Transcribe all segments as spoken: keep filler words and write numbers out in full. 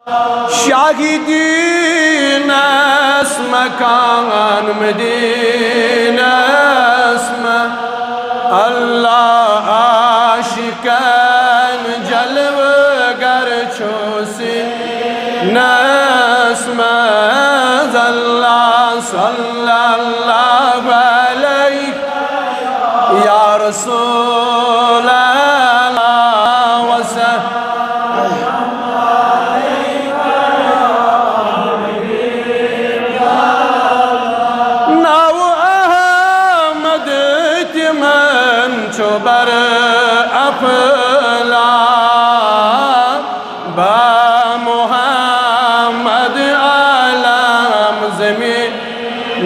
شاہی دینس مکان مدینس مہ، اللہ عاشقن جلوہ گر چھو سینس منز، اللہ صلی اللہ علیہ یا رسول اللہ وسلم۔ ناو احمد تمن چھ بر افلا، با محمد عالم زمین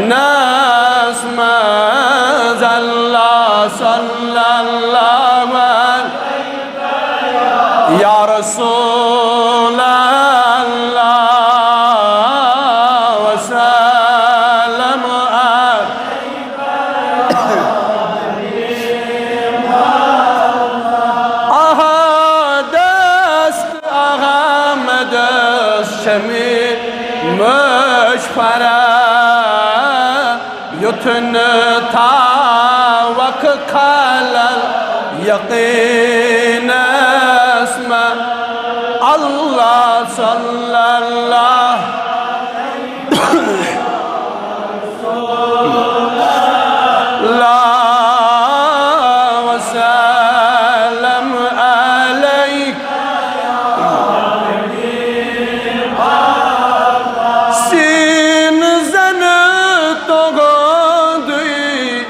نس منز، اللہ صلی اللہ علیہ یا رسول اللہ وسلم۔ احدست احمدس شمی مشفرہ، یُتھ نہٕ تھاوَکھ خلل یقیٖنس منٛز۔ اللہ صلی اللہ وسلم علیک۔ سین زن تُہُنٛدُے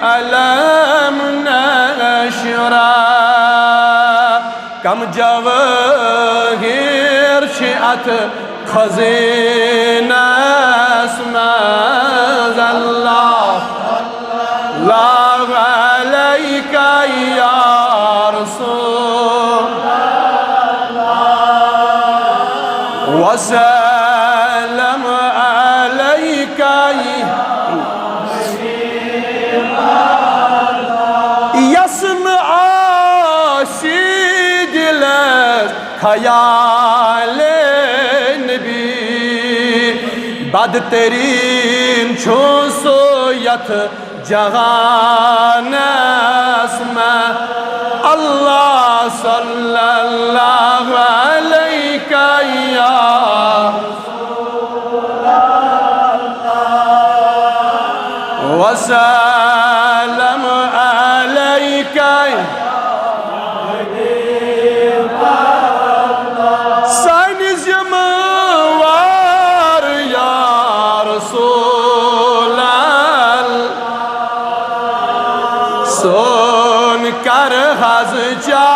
علم نشرا، کم جوٲہِر چھِ اتھ خزینس منٛز۔ اللہ، اللہ علیک یا رسول، وسلم علیک۔ یس نہٕ آسی دلس خیال نبی، بدترین چھُ سُہ یتھ جہانس منٛز۔ اللہ صلی اللہ علیک یا وسلم علیک۔ سانہِ ذمہٕ وار یا رسول اللہ، سون کر حظ چا